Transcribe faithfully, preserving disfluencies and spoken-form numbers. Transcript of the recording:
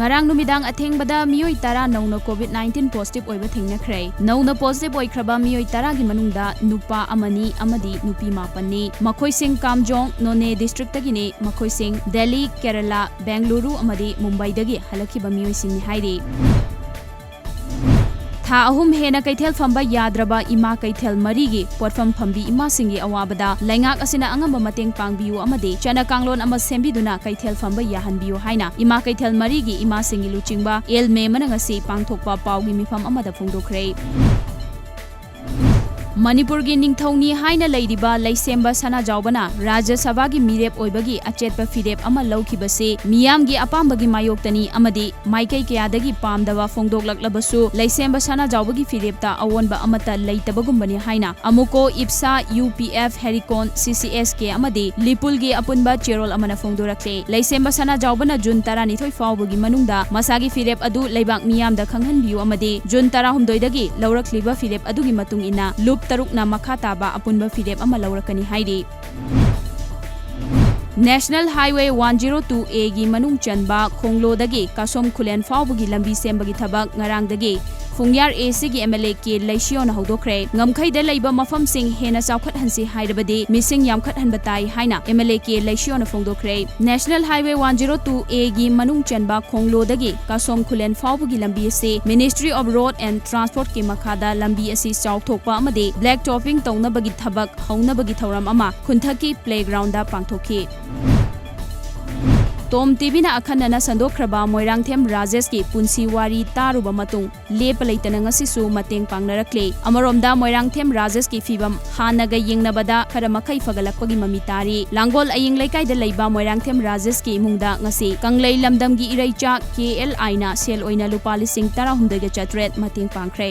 ꯉꯔꯥꯡ ꯅꯨꯃꯤꯗꯥꯡ ꯑꯊꯦꯡꯕꯗ ꯃꯤꯑꯣꯏ ꯇꯔꯥ ꯅꯧꯅ COVID nineteen positive ꯑꯣꯏꯕ ꯊꯦꯡꯅꯈ꯭ꯔꯦ꯫ ꯅꯧꯅ positive ꯑꯣꯏꯈ꯭ꯔꯕ ꯃꯤꯑꯣꯏ ꯇꯔꯥꯒꯤ ꯃꯅꯨꯡꯗ ꯅꯨꯄꯥ ꯑꯃꯅꯤ ꯑꯃꯗꯤ ꯅꯨꯄꯤ ꯃꯥꯄꯟꯅꯤ꯫ ꯃꯈꯣꯏꯁꯤꯡ ꯀꯥꯝꯖꯣꯡ, ꯅꯣꯅꯦ districtꯇꯒꯤꯅꯤ꯫ ꯃꯈꯣꯏꯁꯤꯡ ꯗꯦꯜꯂꯤ, ꯀꯦꯔꯂꯥ, ꯕꯦꯡꯒꯂꯨꯔꯨ ꯑꯃꯗꯤ ꯃꯨꯝꯕꯥꯏꯗꯒꯤ ꯍꯜꯂꯛꯈꯤꯕ ꯃꯤꯑꯣꯏꯁꯤꯡꯅꯤ ꯍꯥꯏꯔꯤ꯫ ꯊꯥ ꯑꯍꯨꯝ ꯍꯦꯟꯅ ꯀꯩꯊꯦꯜ ꯐꯝꯕ ꯌꯥꯗ꯭ꯔꯕ ꯏꯃꯥ ꯀꯩꯊꯦꯜ ꯃꯔꯤꯒꯤ ꯄꯣꯠꯐꯝ ꯐꯝꯕꯤ ꯏꯃꯥꯁꯤꯡꯒꯤ ꯑꯋꯥꯕꯗ ꯂꯩꯉꯥꯛ ꯑꯁꯤꯅ ꯑꯉꯝꯕ ꯃꯇꯦꯡ ꯄꯥꯡꯕꯤꯌꯨ ꯑꯃꯗꯤ ꯆꯠꯅ ꯀꯥꯡꯂꯣꯟ ꯑꯃ ꯁꯦꯝꯕꯤꯗꯨꯅ ꯀꯩꯊꯦꯜ ꯐꯝꯕ ꯌꯥꯍꯟꯕꯤꯌꯨ ꯍꯥꯏꯅ ꯏꯃꯥ ꯀꯩꯊꯦꯜ ꯃꯔꯤꯒꯤ ꯏꯃꯥꯁꯤꯡꯒꯤ ꯂꯨꯆꯤꯡꯕ ꯑꯦꯜ ꯃꯦꯃꯅ ꯉꯁꯤ ꯄꯥꯡꯊꯣꯛꯄ ꯄꯥꯎꯒꯤ ꯃꯤꯐꯝ ꯑꯃꯗ ꯐꯣꯡꯗꯣꯛꯈ꯭ꯔꯦ꯫ ꯃꯅꯤꯄꯨꯔꯒꯤ ꯅꯤꯡꯊꯧꯅꯤ ꯍꯥꯏꯅ ꯂꯩꯔꯤꯕ ꯂꯩꯁꯦꯝꯕ ꯁꯅꯥꯖꯥꯎꯕꯅ ꯔꯥꯖ꯭ꯌ ꯁꯚꯥꯒꯤ ꯃꯤꯔꯦꯞ ꯑꯣꯏꯕꯒꯤ ꯑꯆꯦꯠꯄ ꯐꯤꯔꯦꯞ ꯑꯃ ꯂꯧꯈꯤꯕꯁꯤ ꯃꯤꯌꯥꯝꯒꯤ ꯑꯄꯥꯝꯕꯒꯤ ꯃꯥꯌꯣꯛꯇꯅꯤ ꯑꯃꯗꯤ ꯃꯥꯏꯀꯩ ꯀꯌꯥꯗꯒꯤ ꯄꯥꯝꯗꯕ ꯐꯣꯡꯗꯣꯛꯂꯛꯂꯕꯁꯨ ꯂꯩꯁꯦꯝꯕ ꯁꯅꯥꯖꯥꯎꯕꯒꯤ ꯐꯤꯔꯦꯞꯇ ꯑꯑꯣꯟꯕ ꯑꯃꯠꯇ ꯂꯩꯇꯕꯒꯨꯝꯕꯅꯤ ꯍꯥꯏꯅ ꯑꯃꯨꯀꯣ, ꯏꯞꯁꯥ, UPF, ꯍꯦꯔꯤꯀꯣꯟ, CCSK ꯑꯃꯗꯤ ꯂꯤꯄꯨꯜꯒꯤ ꯑꯄꯨꯟꯕ ꯆꯦꯔꯣꯜ ꯑꯃꯅ ꯐꯣꯡꯗꯣꯔꯛꯂꯦ꯫ ꯂꯩꯁꯦꯝꯕ ꯁꯅꯥꯖꯥꯎꯕꯅ ꯖꯨꯟ ꯇꯔꯥꯅꯤꯊꯣꯏ ꯐꯥꯎꯕꯒꯤ ꯃꯅꯨꯡꯗ ꯃꯁꯥꯒꯤ ꯐꯤꯔꯦꯞ ꯑꯗꯨ ꯂꯩꯕꯥꯛ ꯃꯤꯌꯥꯝꯗ ꯈꯪꯍꯟꯕꯤꯌꯨ ꯑꯃꯗꯤ ꯖꯨꯟ ꯇꯔꯥꯍꯨꯝꯗꯣꯏꯗꯒꯤ ꯂꯧꯔꯛꯂꯤꯕ ꯐꯤꯔꯦꯞ ꯑꯗꯨꯒꯤ ꯃꯇꯨꯡ ꯏꯟꯅ ꯂꯨꯞ ꯇꯔꯨꯛꯅ ꯃꯈꯥ ꯇꯥꯕ ꯑꯄꯨꯟꯕ ꯐꯤꯔꯦꯞ ꯑꯃ ꯂꯧꯔꯛꯀꯅꯤ ꯍꯥꯏꯔꯤ꯫ National Highway one zero two A ꯒꯤ ꯃꯅꯨꯡ ꯆꯟꯕ ꯈꯣꯡꯂꯣꯗꯒꯤ ꯀꯥꯁꯣꯝ ꯈꯨꯂꯦꯟ ꯐꯥꯎꯕꯒꯤ ꯂꯝꯕꯤ ꯁꯦꯝꯕꯒꯤ ꯊꯕꯛ ꯉꯔꯥꯡꯗꯒꯤ ꯐꯨꯡꯌꯥꯔ ACꯒꯤ MLA ꯀꯦ ꯂꯩꯁꯤꯌꯣꯅ ꯍꯧꯗꯣꯛꯈ꯭ꯔꯦ꯫ ꯉꯝꯈꯩꯗ ꯂꯩꯕ ꯃꯐꯝꯁꯤꯡ ꯍꯦꯟꯅ ꯆꯥꯎꯈꯠꯍꯟꯁꯤ ꯍꯥꯏꯔꯕꯗꯤ ꯃꯤꯁꯤꯡ ꯌꯥꯝꯈꯠꯍꯟꯕ ꯇꯥꯏ ꯍꯥꯏꯅ MLA K ꯂꯩꯁꯤꯌꯣꯅ ꯐꯣꯡꯗꯣꯛꯈ꯭ꯔꯦ꯫ National Highway one zero two A ꯒꯤ ꯃꯅꯨꯡ ꯆꯟꯕ ꯈꯣꯡꯂꯣꯗꯒꯤ ꯀꯥꯁꯣꯝ ꯈꯨꯂꯦꯟ ꯐꯥꯎꯕꯒꯤ ꯂꯝꯕꯤ ꯑꯁꯤ Ministry of Road and Transportꯀꯤ ꯃꯈꯥꯗ ꯂꯝꯕꯤ ꯑꯁꯤ ꯆꯥꯎꯊꯣꯛꯄ ꯑꯃꯗꯤ black topping ꯇꯧꯅꯕꯒꯤ ꯊꯕꯛ ꯍꯧꯅꯕꯒꯤ ꯊꯧꯔꯝ ꯑꯃ ꯈꯨꯟꯊꯛꯀꯤ playgroundꯗ ꯄꯥꯡꯊꯣꯛꯈꯤ꯫ ꯇꯣꯝ TVꯅ ꯑꯈꯟꯅꯅ ꯁꯟꯗꯣꯛꯈ꯭ꯔꯕ ꯃꯣꯏꯔꯥꯡꯊꯦꯝ ꯔꯥꯖꯦꯁꯀꯤ ꯄꯨꯟꯁꯤ ꯋꯥꯔꯤ ꯇꯥꯔꯨꯕ ꯃꯇꯨꯡ ꯂꯦꯞꯄ ꯂꯩꯇꯅ ꯉꯁꯤꯁꯨ ꯃꯇꯦꯡ ꯄꯥꯡꯅꯔꯛꯂꯦ꯫ ꯑꯃꯔꯣꯝꯗ ꯃꯣꯏꯔꯥꯡꯊꯦꯝ ꯔꯥꯖꯦꯁꯀꯤ ꯐꯤꯕꯝ ꯍꯥꯟꯅꯒ ꯌꯦꯡꯅꯕꯗ ꯈꯔ ꯃꯈꯩ ꯐꯒꯠꯂꯛꯄꯒꯤ ꯃꯃꯤ ꯇꯥꯔꯤ꯫ ꯂꯥꯡꯒꯣꯜ ꯑꯌꯤꯡ ꯂꯩꯀꯥꯏꯗ ꯂꯩꯕ ꯃꯣꯏꯔꯥꯡꯊꯦꯝ ꯔꯥꯖꯦꯁꯀꯤ ꯏꯃꯨꯡꯗ ꯉꯁꯤ ꯀꯪꯂꯩ ꯂꯝꯗꯝꯒꯤ ꯏꯔꯩꯆꯥ ꯀꯦ ꯑꯦꯜ ꯑꯥꯏꯅ ꯁꯦꯜ ꯑꯣꯏꯅ ꯂꯨꯄꯥ ꯂꯤꯁꯤꯡ ꯇꯔꯥꯍꯨꯝꯗꯣꯏꯒ ꯆꯥꯇ꯭ꯔꯦꯠ ꯃꯇꯦꯡ ꯄꯥꯡꯈ꯭ꯔꯦ꯫